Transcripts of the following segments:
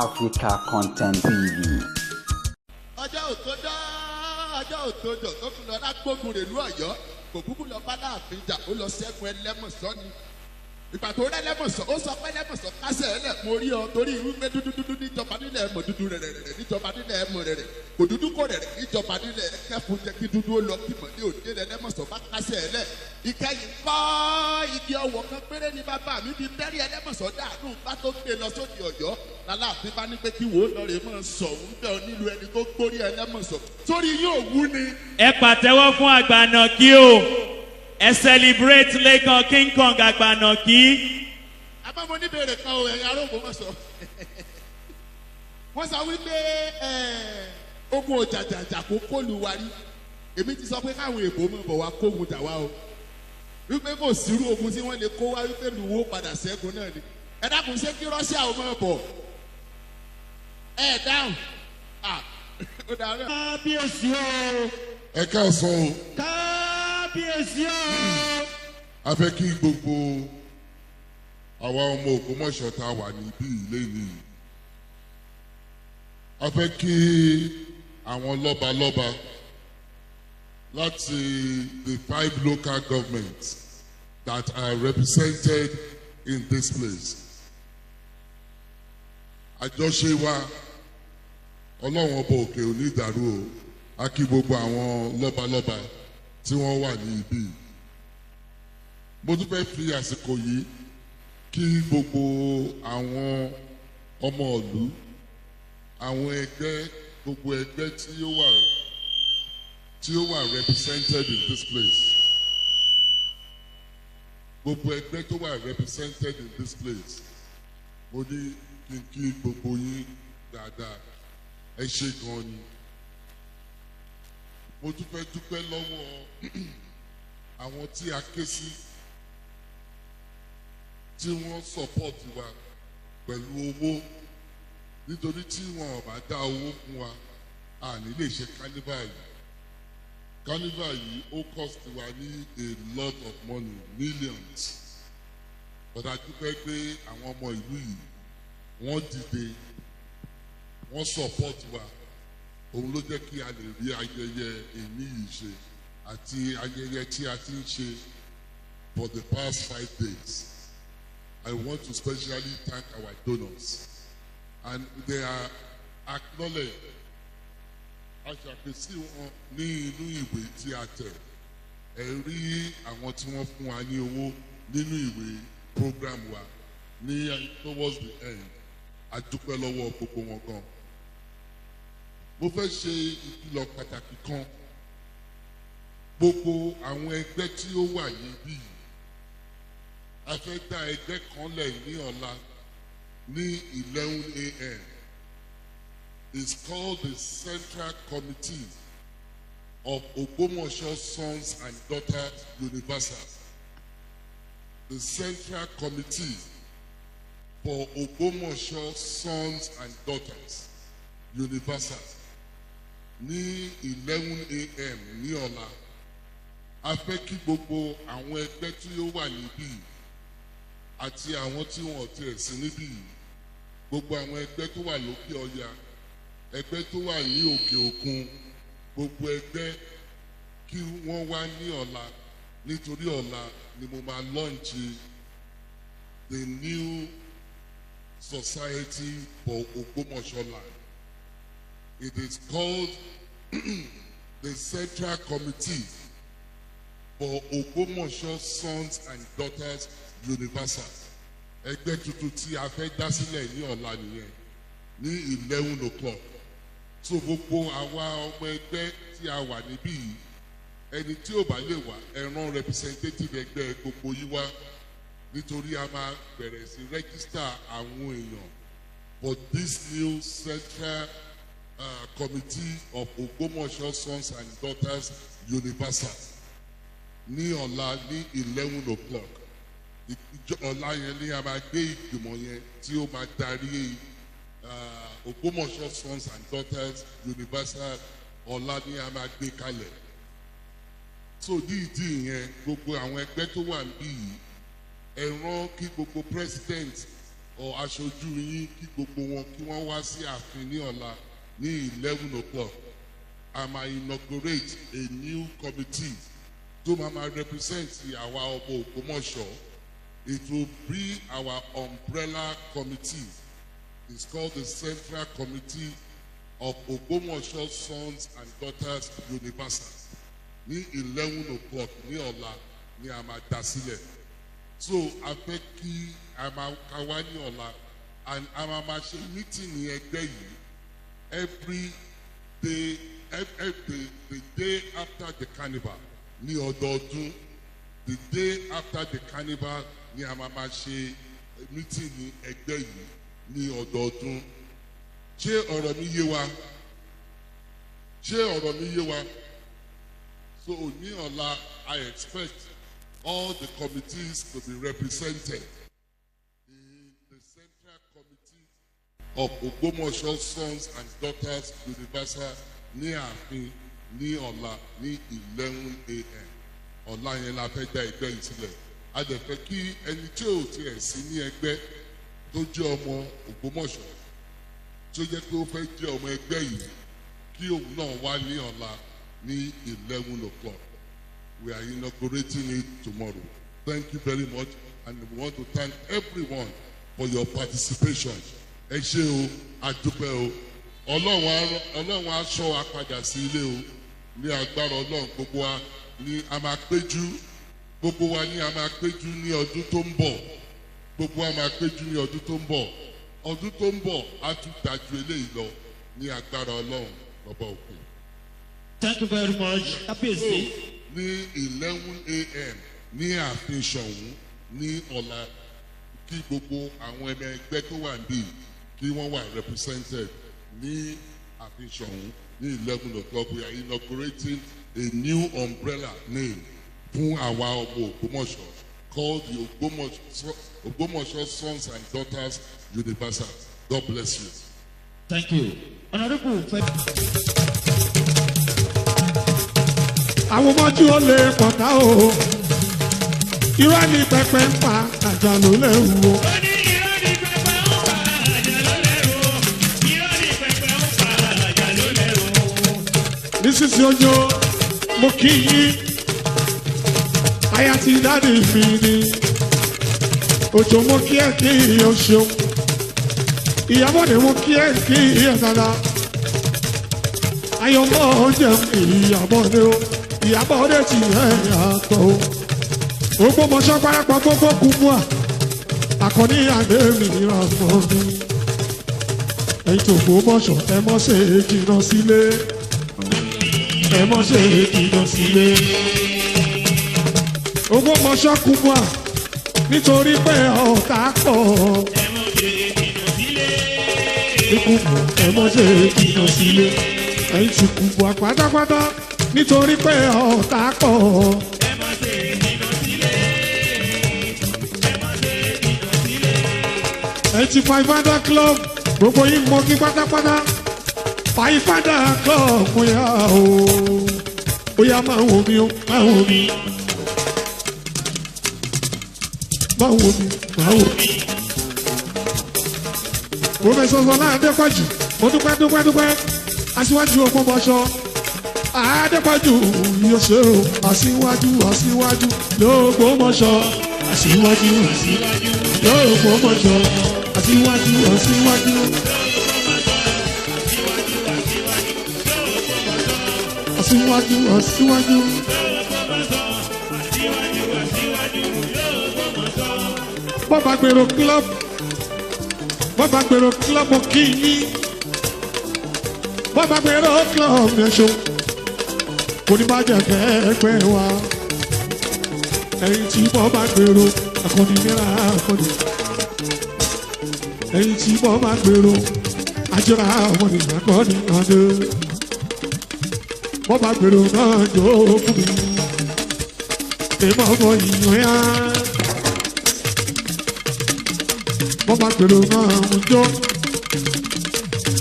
Africa Content TV. Ọjọ́ òtó dá, ọjọ́ òtó jọ tó tún lọ lágbógun rèlú Ọ̀yọ́. Kò kúkú lọ bá láàfin jà, ó lọ ṣẹ́gun Ẹlẹ́mọ̀sọ́ ni. Ìgbà tó rẹ́ Ẹlẹ́mọ̀sọ́, ó sọ pé Ẹlẹ́mọ̀sọ́, kásẹ̀ ẹlẹ̀, mo rí ọ, torí wípé dúdú dúdú níjọba nílẹ̀ ẹ̀mọ̀, dúdú rẹ̀rẹ̀rẹ̀ níjọba nílẹ̀ ẹ̀mọ̀, rẹ̀rẹ̀ kò dúdú kò rẹ̀rẹ̀ níjọba nílẹ̀ kẹfun. Jẹ́ kí dúdú ó lọ kí mọ̀ ní òde. Ẹlẹ́mọ̀sọ́ bá kásẹ̀ ẹlẹ̀. Ìkẹyìn kọ́, igi ọwọ́ kan péré ni bàbá mi fi bẹ́rí Ẹlẹ́mọ̀sọ́ dànù bá tó gbé lọ sóde Ọ̀yọ́. Lálàáfin bá ní pé kí wò ó lọ rè mọ́ sọ̀hún bẹ́ẹ̀ nílùú ẹni tó gbórí Ẹlẹ́mọ̀sọ́ sórí yóò wú ni. Ẹ pàtẹ́wọ́ fún Àgbànàkí o. Ẹ celebrate Lẹ́kan King Kong Àgbànàkí. Àmọ́ mo ní bèrè kan o, ẹ̀yin arógbó mọ̀ sọ. Wọ́n sọ wípé ogun òjàjàjà kó kólu wa rí. Èmi ti sọ pé káwọn èèbó mọ̀ bọ̀ wá kógun jà wá o, wípé kò sírú ogun tí wọ́n lè kó wá, wípé lùwó padà ṣẹ́gun náà ni. Ẹ dákun, ṣé kí Russia ò mọ̀ bọ̀? Ẹ dáhùn. Ah, ó dáa. Kábíyèsí o. Ẹ káàsán o. Kábíyèsí o. A fẹ́ kí gbogbo àwa ọmọ Ògbómọ̀ṣọ́ tá a wà níbí ilé nìyí. A fẹ́ kí àwọn lọ́balọ́ba láti the five local governments that are represented in this place. Àjọṣe wa, Ọlọ́run ọba òkè ò ní ìdàrú o. A kí gbogbo àwọn lọ́balọ́ba tí wọ́n wà ní ibí yìí. Mo tún fẹ́ fi àsìkò yìí kí gbogbo àwọn ọmọ ìlú, àwọn ẹgbẹ́, gbogbo ẹgbẹ́ tí ó wà represented in this place, gbogbo ẹgbẹ́ tó wà represented in this place. Mo ní kí n kí gbogbo yín dáadáa. Ẹ ṣe gan ni. Mo tún fẹ́ dúpẹ́ lọ́wọ́ àwọn tí a ké sí tí wọ́n support wa pẹ̀lú owó, nítorí tí wọn ò bá dá owó fún wa, a ní lè ṣe carnival yìí. Carnival yìí, ó cost wa ní a lot of money, millions, but a dúpẹ́ pé àwọn ọmọ ìlú yìí, wọ́n dìde, wọ́n support wa. Òun ló jẹ́ kí a lè rí ayẹyẹ èní yìí ṣe àti ayẹyẹ tí a ti ń ṣe for the past 5 days. I want to specially thank our donors, and they are acknowledged. A ṣàpèsí wọn ní inú ìwé tí a tẹ̀. Ẹ rí àwọn tí wọ́n fún wa ní owó nínú ìwé program wa ní towards the end. A dúpẹ́ lọ́wọ́ gbogbo wọn gan. Mo fẹ́ ṣe ìkìlọ̀ pàtàkì kan. Gbogbo àwọn ẹgbẹ́ tí ó wà níbí yìí, a fẹ́ dá ẹgbẹ́ kan lẹ̀ ní ọ̀la ní 11 a.m. It's called the Central Committee of Ogbomoso Sons and Daughters Universal. The Central Committee for Ogbomoso Sons and Daughters Universal ní 11 a.m. ní ọ̀la. A fẹ́ kí gbogbo àwọn ẹgbẹ́ tí ó wà níbí yìí àti àwọn tí wọn ò tiẹ̀ sí níbí yìí, gbogbo àwọn ẹgbẹ́ tó wà lókè ọya, ẹgbẹ́ tó wà ní òkè òkun, gbogbo ẹgbẹ́, kí wọ́n wá ní ọ̀la, nítorí ọ̀la ni mo máa launch the new society for Ogbomoso land. It is called the Central Committee for Ogbomoso Sons and Daughters Universal. Ẹgbẹ́ tuntun tí a fẹ́ dá sílẹ̀ ní ọ̀la nìyẹn ní 11 o'clock. So gbogbo àwa ọmọ ẹgbẹ́ tí a wà níbí yìí, ẹni tí ò bá lè wá, ẹ rán representative ẹgbẹ́ gbogbo yìí wá, nítorí a máa bẹ̀rẹ̀ sí register àwọn èèyàn for this new Central Committee of Ogbomoso Sons and Daughters Universal ní ọ̀la ní 11 o'clock. Ọ̀la yẹn ni a máa gbé ìgbìmọ̀ yẹn tí ó máa darí Ògbómọ̀ṣọ́ Sons and Daughters Universal. Ọ̀la ni a máa gbé kalẹ̀. So ní ìdí yẹn, gbogbo àwọn ẹgbẹ́ tó wà níbí yìí, ẹ rán kí gbogbo president Or aṣojú yín, kí gbogbo wọn kí wọ́n wá sí ààfin ní ọ̀la ní 11 o'clock. A máa inaugurate a new committee tó máa máa represent àwa ọmọ Ògbómọ̀ṣọ́. It will be our umbrella committee. It's called the Central Committee of Ògbómọ̀ṣọ́ Sons and Daughters Universal. Ní 11 o'clock ní ọ̀la ni a máa dá sílẹ̀. So a fẹ́ kí a máa ká wá ní ọ̀la, and a máa máa ṣe meeting ní ẹgbẹ́ yìí every day, every the day after the carnival ní ọdọọdún. The day after the carnival ni a máa máa ṣe meeting ní ẹgbẹ́ yìí ní ọdọọdún. Ṣé ọ̀rọ̀ mi yé wa? Ṣé ọ̀rọ̀ mi yé wa? So ní ọ̀la, I expect all the committees to be represented in the Central Committee of Ògbómọ̀ṣọ́ Sons and Daughters Universal ní ààfin ní ọ̀la ní 11 a.m. Ọ̀la yẹn la fẹ́ dá ẹgbẹ́ yìí sílẹ̀. A dẹ̀ fẹ́ kí ẹni tí ò tiẹ̀ sí ní ẹgbẹ́, tó jẹ́ ọmọ Ògbómọ̀ṣọ́, tó jẹ́ pé ó fẹ́ jẹ́ ọmọ ẹgbẹ́ yìí, kí òun náà wá ní ọ̀la ní 11 o'clock. We are inaugurating it tomorrow. Thank you very much, and we want to thank everyone for your participation. Ẹ ṣé o, a dúpẹ́ o. Ọlọ́run á ṣọ́ wa padà sí ilé o. Ní agbára Ọlọ́run, gbogbo wa ní a máa péjú, gbogbo wa ní a máa péjú ní ọdún tó ń bọ̀. Gbogbo wa máa péjú ní ọdún tó ń bọ̀. Ọdún tó ń bọ̀ á tún dájú eléyìí lọ ní agbára Ọlọ́run lọ́ba òkè. Thank you very much. Kábíyèsí. Ní 11 a.m. ní ààfin Ṣọ̀ún ní ọ̀la, kí gbogbo àwọn ẹmẹ ẹgbẹ́ tó wà níbí kí wọ́n wà represented ní ààfin Ṣọ̀ún ní 11 o'clock. We are inaugurating a new umbrella name fún àwa ọmọ Ògbómọ̀ṣọ́ called the Ògbómọ̀ṣọ́ Sons and Daughters Universal. God bless you. Thank you. Honourable Fẹ́. Àwọn ọmọjú ó lè pọ̀tá o, irọ́ ní pẹpẹ ń pa, àjà ló léwu o. Ó ní irọ́ ní pẹpẹ ń pa, àjà ló lẹ́rù. Irọ́ ní pẹpẹ ń pa, àjà ló lẹ́rù. Nísinsìnyí ojo, mo kí yín, aya ti daddy mi ni òjò, mo kí ẹ kí o ṣeun. Ìyàbọ̀ ni, mo kí ẹ kí ẹ dáadáa. Ayọ̀mọ́ oúnjẹ, ìyàbọ̀ ni o, ìyàbọ̀ ọdẹ ti ẹ̀ yàtọ̀ o. Ògbómọ̀ṣọ́ parapọ̀, gbogbo kúmùà, àkànní àdé mi rà mọ́ mi. Ẹ̀yin tó Ògbómọ̀ṣọ́, ẹ mọ́ ṣe é jìnnà sílé, ẹ mọ́ ṣe é jìnnà sílé. Ògbómọ̀ṣọ́ kúmùà, nítorí pé ọ̀tá pọ̀. Ikú ẹ mọ́ ṣe é jìnnà sílé. Ẹ̀yin ti kúmùà pátápátá, nítorí pé ọ̀tá pọ̀. Ẹ má ṣe jìnnà sílé. Ẹ má ṣe jìnnà sílé. Ẹ̀yin ti Five Father Club, gbogbo yín mọ kí pátápátá. Five Father Club mo yá o, ó yá, máa wò mí o, máa wò mí, máa wò mí, máa wò mí. Professor Sọlá Adépọ̀jù, mo dúpẹ́ dúpẹ́ dúpẹ́. Aṣíwájú Ògbómọ̀ṣọ́ Adépọ̀jù yóò ṣe o. Aṣíwájú, aṣíwájú l'Ógbómọ̀ṣọ́, aṣíwájú, aṣíwájú l'Ógbómọ̀ṣọ́, aṣíwájú, aṣíwájú. Aṣíwájú, aṣíwájú. Bọ́ba gbèrò club, bọ́ba gbèrò club, mo kí yín. Bọ́ba gbèrò club yẹn ṣo, kò ní bàjẹ́ fẹ́ pẹ́ wa. Ẹ̀yin tí bọ́ba gbèrò, akọni mìíràn, akọni. Ẹ̀yin tí bọ́ba gbèrò, àjọra ọmọ nìyà akọni ọdún. Bọ́ba gbèrò náà jó fún mi. Èèmọ̀ ọmọ ìyàn yá. Bọ́ba gbèrò náà ń jó.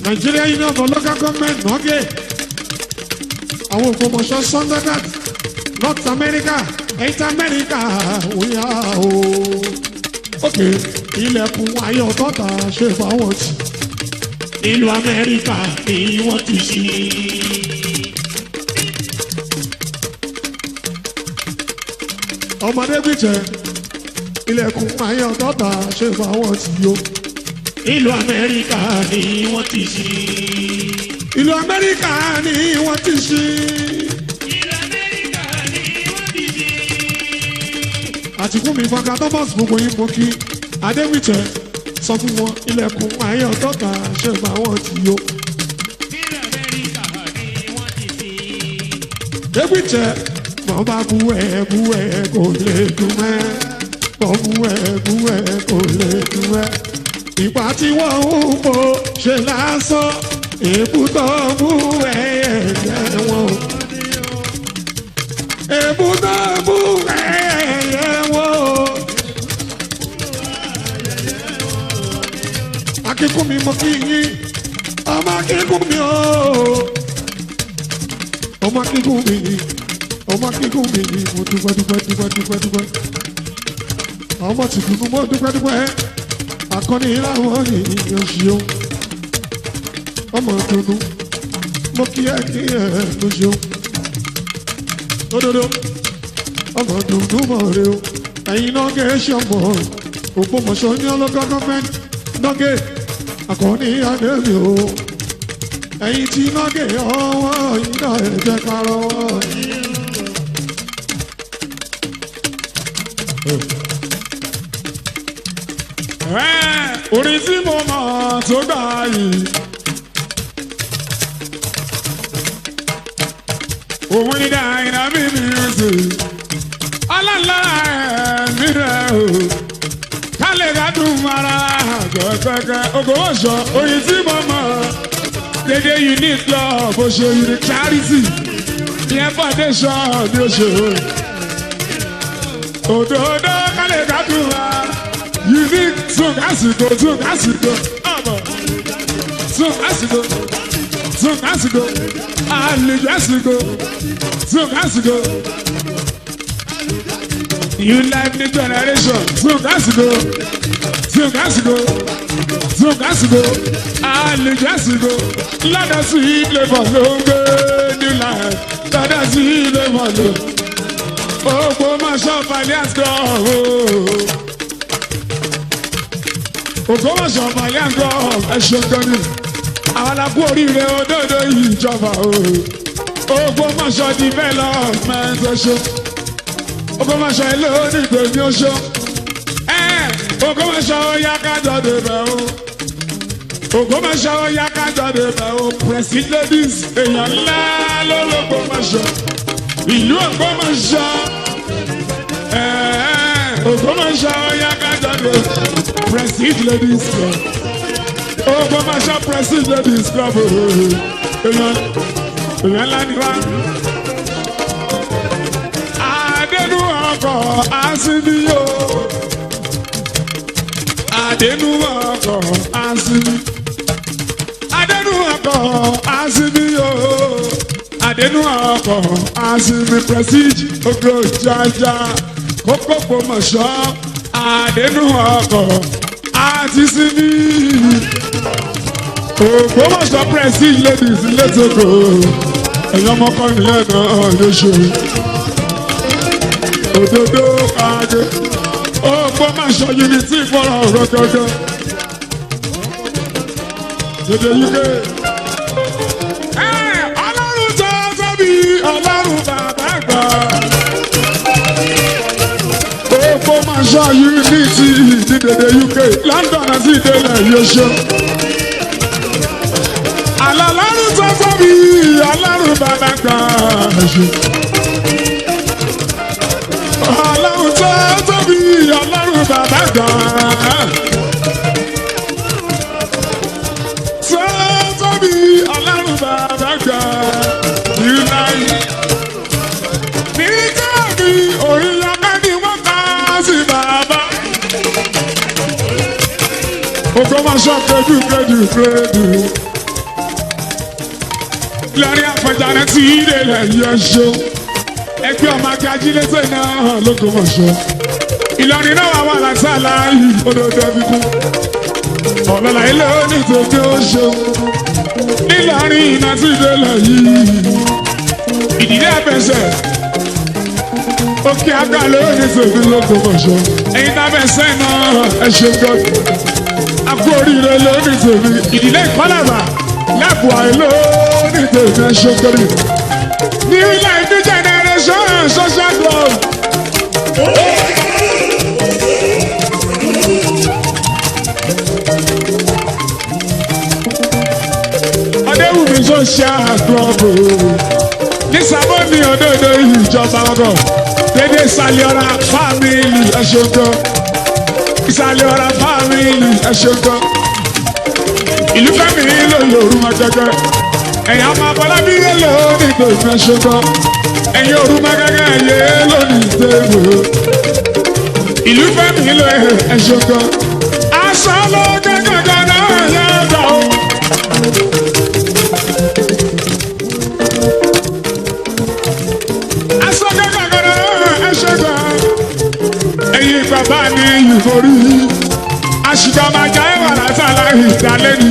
Nigeria Union for Local Government nọ́gẹ̀. Àwọn Ògbómọ̀ṣọ́ Sunderland, North America, East America, oya o. Ok. Ilẹ̀kùn ayọ̀ tọ́ta ṣe fáwọn tì. Ìlú Amẹ́ríkà ni wọ́n ti ṣí. Ọmọdé gbìjẹ ilẹ̀kùn ayọ̀ tọ́ta ṣe fáwọn tì yó. Ìlú Amẹ́ríkà ni wọ́n ti ṣí. Ìlú Amẹ́ríkà ni wọ́n ti ṣí. Ìlú Amẹ́ríkà ni wọ́n ti ṣí. Àtìkú mi fọkà Thomas gbogbo yín mo kí Adéwìtẹ́ sọ fún wọn ilẹ̀kùn ayọ̀ tọ́ta ṣe fáwọn tì yó. Ìlú Amẹ́ríkà ni wọ́n ti ṣí. Déwìtẹ́ mọ̀ bá bú ẹ bú ẹ kò lè dùn mẹ́. Mọ̀ bú ẹ bú ẹ kò lè dùn mẹ́. Ìgbà tí wọ́n ń po ṣe lásán, èébú tó bú ẹ ẹ̀yẹ wọn o. Èébú tó bú ẹ ẹ̀yẹ wọn o. Akínkùn mi mo kí yín, ọmọ akínkùn mi ooo ọmọ akíkún mi ni ọmọ akíkún mi ni mo dúpẹ́ dúpẹ́ dúpẹ́ dúpẹ́ dúpẹ́ ọmọ tìkùkù mo dúpẹ́ dúpẹ́ akọni láwọn ènìyàn ṣeun ọmọ dùnú mo kí ẹ kí ẹ ló ṣeun òdodo ọmọ dùnú mọ̀ rẹ o ẹ̀yin náà gẹ̀ ẹ́ ṣe ọmọ Ògbómọ̀ṣọ́ ní ọlọ́gọ́ gọ́fẹ́ntì nọ́gẹ̀ akọni adébí o ẹ̀yin tí nọ́gẹ̀ ọwọ́ yìí náà ẹ jẹ́ ká rọwọ́. Orin tí mo mọ̀ tó gbà yìí. Òun ni dynamic music. Ọlọ́lá ẹ̀mí rẹ̀ o. Kálẹ̀ kádùn ara àjọ̀gbẹ́gbẹ́. Ògbómọ̀ṣọ́ orin tí mo mọ̀. Dédé unique club ó ṣe unique charity. Ìyẹn foundation ni ó ṣe o. Òdòdó kálẹ̀ kádùn ara. Unique tún àsìkò tún àsìkò ọmọ tún àsìkò tún àsìkò àlejò àsìkò tún àsìkò. New life new generation tún àsìkò tún àsìkò tún àsìkò àlejò àsìkò lọ́dọ̀ sí ilé bọ̀ ló ń gbé new life lọ́dọ̀ sí ilé bọ̀ ló Ògbómọ̀ṣọ́ Valiant Club Ògbómọ̀ṣọ́ Valiant Club ẹ ṣeun gan ni àwọn alákú oríire òdodo ìjọba o Ògbómọ̀ṣọ́ development ẹ ṣeun Ògbómọ̀ṣọ́ ilé onígbèmí ó ṣeun Ògbómọ̀ṣọ́ ó yá kájọ débẹ̀ o Ògbómọ̀ṣọ́ ó yá kájọ débẹ̀ o Prestige ladies èèyàn ńlá ló l'Ògbómọ̀ṣọ́ ìlú Ògbómọ̀ṣọ́ Ògbómọ̀ṣọ́ ó yá kájọ débẹ̀ Prestige ladies club Ògbómọ̀ṣọ́ Prestige ladies club èèyàn èèyàn ńlá ni wá. Adẹnu ọkọ̀ asimi o. Adẹnu ọkọ̀ asimi. Adẹnu ọkọ̀ asimi o. Adẹnu ọkọ̀ asimi Prestige ogo jaja kókó Ògbómọ̀ṣọ́ adẹnu ọkọ̀ àti sinmi. Ògbómọ̀ṣọ́ Prestige ladies létòkò ẹ̀yọ́ ọmọkùnrin yẹn náà ló ṣe òdodo káàdé Ògbómọ̀ṣọ́ unity fọ́rọ̀ ọ̀rọ̀ gángan dédé yíké. Ọlọ́run tó tóbi ọlọ́run bàbá àgbà Ògbómọ̀ṣọ́ unity ní dédé UK London àti ìdílé yóò àlọ́ ọlọ́run tó tóbi ọlọ́run bàbá àgbà ọlọ́run tó tóbi ọlọ́run bàbá gan. tó tóbi ọlọ́run bàbá gan. Ìlàyé. Nítorí orí ọpẹ́ ni wọ́n kà sí bàbá. Ògbómọ̀ṣọ́ péjú péjú péjú. Lórí àfọ̀jà rẹ̀ tí ìdèlẹ̀ yẹ ṣeun ẹgbẹ́ ọmọ akẹ́ ajílété náà l'Ógbómọ̀ṣọ́. Ìlọrin náà wà látàlá yìí òdòdó fi kú. Ọ̀lọ́lá ilé onítòkè ó ṣeun. Nílọrin iná tí ìdélẹ̀ yìí. Ìdílé abẹ́sẹ̀. Òkè àgbà lónìí tòbí lóko mọ̀ṣọ́. Ẹ̀yin tábẹ́sẹ̀ náà ẹ ṣe gbọ́dọ̀. Akú oríire lónìí tòbí. Ìdílé ìkọ́làbà lẹ́bùn àìlónìí tòbí ẹ ṣe gbọ́dọ̀. New Life New Generation Social Club. Adéwùmí Social Club o. Ní Sàbóni òdodo ìjọba ọkọ̀. Dédé Ìsàlẹ̀-Ọ̀rá fámìlì ẹ̀ṣọ́gbọ́. Ìsàlẹ̀-Ọ̀rá fámìlì ẹ̀ṣọ́gbọ́. Ìlú Fẹ́mi ló Yorùbá gẹ́gẹ́. Ẹ̀yà ọmọ Abọ́lábí yé lónìí tó ìfẹ́ ṣọ́gbọ́. Ẹ̀yin Yorùbá gẹ́gẹ́ yé lónìí tó ìwò. Ìlú Fẹ́mi ló ẹ̀ṣọ́gbọ́. Aṣọ ló gẹ́gẹ́ náà yẹ gbà ó. Ẹ̀yin bàbá ní ìforí àṣìgbàmàjà ẹ̀wà látàlá ìdálẹ́ni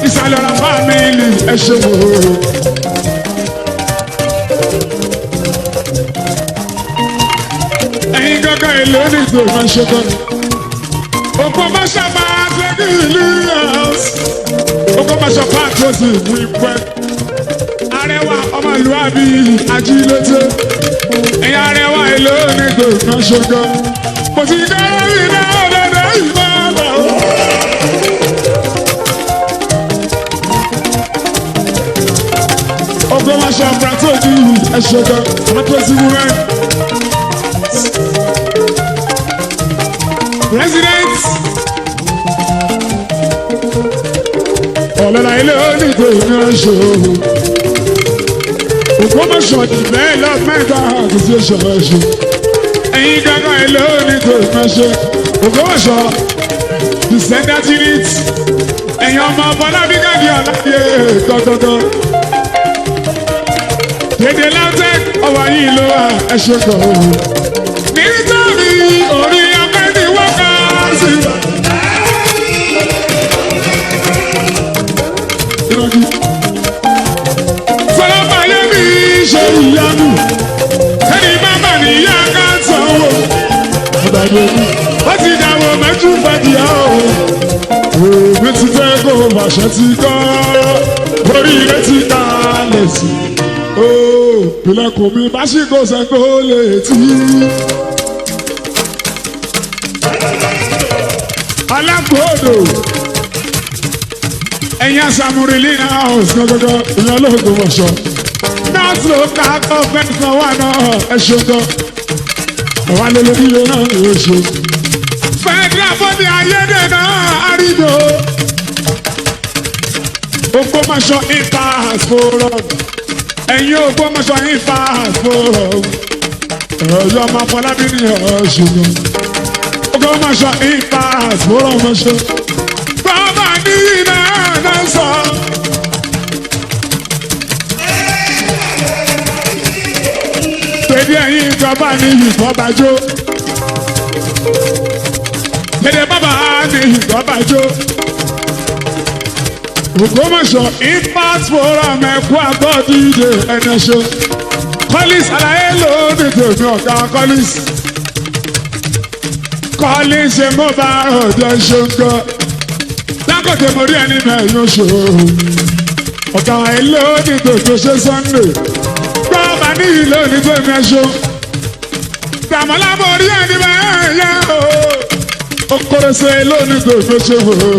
ìsàlẹ̀ ọ̀rọ̀ fámìlì ẹ̀ṣẹ̀ wò. Ẹ̀yin gángan èlò ní ìgbòho ṣẹ́gun. Òpó mọ́ṣáfà àtẹ́kì ìlú house. Òpó mọ́ṣáfà àtúnṣe ìmú ìpẹ́. Arẹwà ọmọlúwàbí ajílété. Ẹ̀yin arẹwà èlò ní ìgbòho ṣẹ́gun. Mo ti dẹ́rẹ́ iná ọ̀dọ̀dọ̀ ìmọ̀ ọ̀bọ̀. Òpó mọ́ṣáfà àtúnṣe ẹ̀ṣẹ̀gun. Àtúnṣe wúrẹ́. President ọ̀lọ́lá ilé onígbò ní ọ̀ṣọ́ Ògbómọ̀ṣọ́ development association ọ̀ṣọ́ ẹ̀yin gángan ilé onígbò ní ọ̀ṣọ́ Ògbómọ̀ṣọ́ descendant unit ẹ̀yin ọmọ Bọ́lábí Gàdí ọ̀láyé gọ́gọ́gọ́ dédé LAUTECH ọwọ́ yìí ló wà ẹ̀ṣọ́ kan nítorí orí ọpẹ́ ni wọ́n kà sí. Fọlọ́pàá yé mi ṣe ìyanu, ẹni bàbá níyà ká sanwó. Ó ti dàwọ̀ mẹ́jú fàdíyà o. Òwe ti fẹ́ kó bàṣẹ ti kọ́, orí rẹ̀ ti ta lẹ̀ sí. Ìlẹ̀kùn mi bá ṣì kó sẹ́kó lè tí. Alákòódò ẹ̀yin asamurili náà house gọ́gọ́gọ́ ìyẹn olóògùn mọ̀ṣọ́. North local government náà wà náà ẹ ṣeun gan. Àwa lélẹ́bí yẹn náà ẹ ṣeun. Federal body ayédè náà àrídò. Ògbómọ̀ṣọ́ Impact Forum. Ẹ̀yin Ògbómọ̀ṣọ́ Impact Forum. Ẹ̀yọ́ ọmọ Afọlábí ni ẹ̀ ṣùgbọ́n. Ògbómọ̀ṣọ́ Impact Forum ṣe. Bàbá ní iná náà sọ. Tẹ̀lé ẹ̀yin ìjọba ní ìfọ̀bàjò. Tẹ̀lé bàbá ní ìfọ̀bàjò. Ògbómọ̀ṣọ́ Impact Forum ẹ̀kú àgọ́dìde ẹni ṣe. Collins Aláyé ló ní tèmi ọ̀gá Collins. Collins ṣe mo bá ọ̀dọ̀ ṣe ń gbọ́. Dangote mo rí ẹni mẹ́rin oṣù. Ọ̀gá ilé ní tòótọ́ ṣe Sunday. Gbọ́ọ̀bà ní ìlú ní tèmi ẹ̀ṣọ́. Dàmọ́lá mo rí ẹni mẹ́rin yẹn o. Okòrèsè lónìí tòótọ́ ṣe wò ó.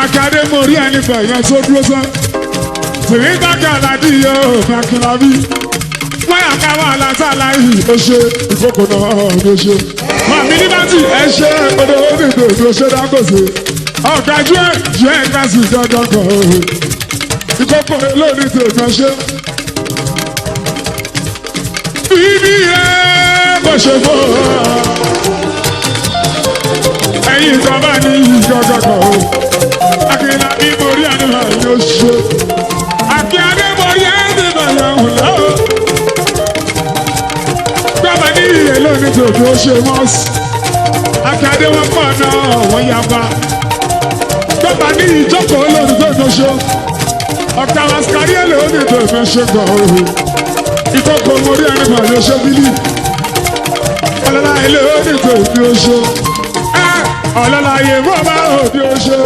Akadé mo rí ẹni bẹ̀yẹn tó dúró sán. Tèmi gbàgbé àlàdí yóò Akínlábí. Wáyà káwá alátàlá yìí ó ṣe ìkókò náà ló ṣe. Màmí ní bátì ẹ ṣe odò onídò ló ṣe dákòsè. Ọ̀gá ju ẹ̀ ju ẹ̀ ká sì dandan kan o. Ìkókò lónìí tèmi ṣe. Bíbí ẹ kò ṣe fún ọ. Ẹ̀yin ìjọba ní ìjọba kan o. Akínlábí borí àdúrà yóò ṣe. Akínlábí borí àdúrà yóò lọ. Gbọ́dọ̀ ní ìyè lónìí tó tó famous. Akadé wọn pọ̀ náà wọ́n yaba. Tọ́ba ní ìjókòó lórí tó ń ṣe. Ọ̀tá Mascari lórí tó ń ṣe gan o. Ìkókò mórí ẹni mà ló ṣe bílí. Ọlọ́lá ilé orí tó ń ṣe. Ọlọ́lá yẹ mọ́ bá òbí oṣù.